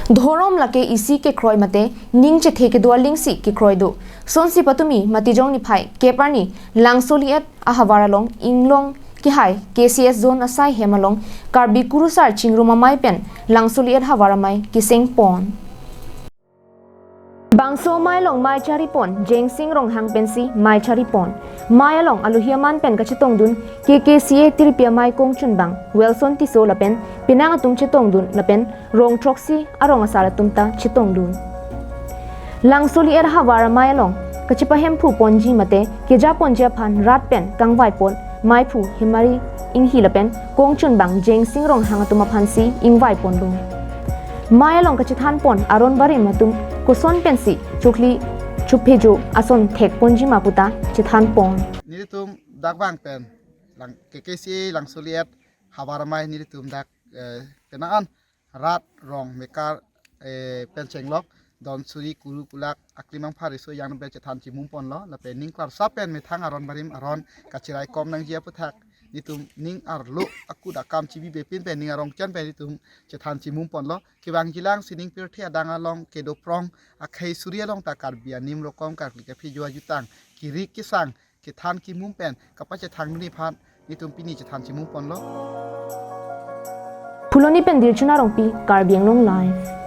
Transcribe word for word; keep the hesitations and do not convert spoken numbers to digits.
Dhorom lake isi kekroi mate ning chethe kedo alingsi kekroi do. Sonsi patumi Matijong niphai kep arni Langsoliet ahavar along inglong kehai K C S zone asai hem along Karbi Kurusar chingrum amei pen Langsoliet havar amei keseng pon. Bangso amei along mei chari pon Jengsing Ronghang pensi mei chari pon. Mei along alohi aman pen kachetongdun K K C A tirpi amei kongchunbang Wilson Tisso lapen penang atum chetongdun lapen rong throksi arong asar atum ta chetongdun. Langsoliet havar amei along kachepahemphu ponji mate keja ponji aphan rat pen kangvai pon meiphu Hemari Inghi lapen kongchunbang Jengsing Ronghang atum aphansi ingvai ponlo. Mei along kachethan pon aron barim atum koson pensi chokli chuphejo ason thek ponji ma puta chethan pon. Nelitum dak bang pen lang K K C A Langsoliet havar amei nelitum dak eh, penang an rat rong mekar eh, pen chenglok don suri kuru kulak aklimang phari so yang pen chethan chimum ponlo lapen ning klarsa pen methang aron barim aron kachirai kom nangji aputhak nelitum ning arlo akut akam chibi bepin pen ning arong chan pen nelitum chethan chimum ponlo kevang jilang sining pirthe adang along kedo prong akhei suri along ta Karbi anim rokom karkli kaphijo ajutang kirik kisang kethan kimum pen kapachethang duni phan nelitum pini chethan chimum ponlo. Phuloni pen Dirchuna Rongpi, Karbi Anglong Live.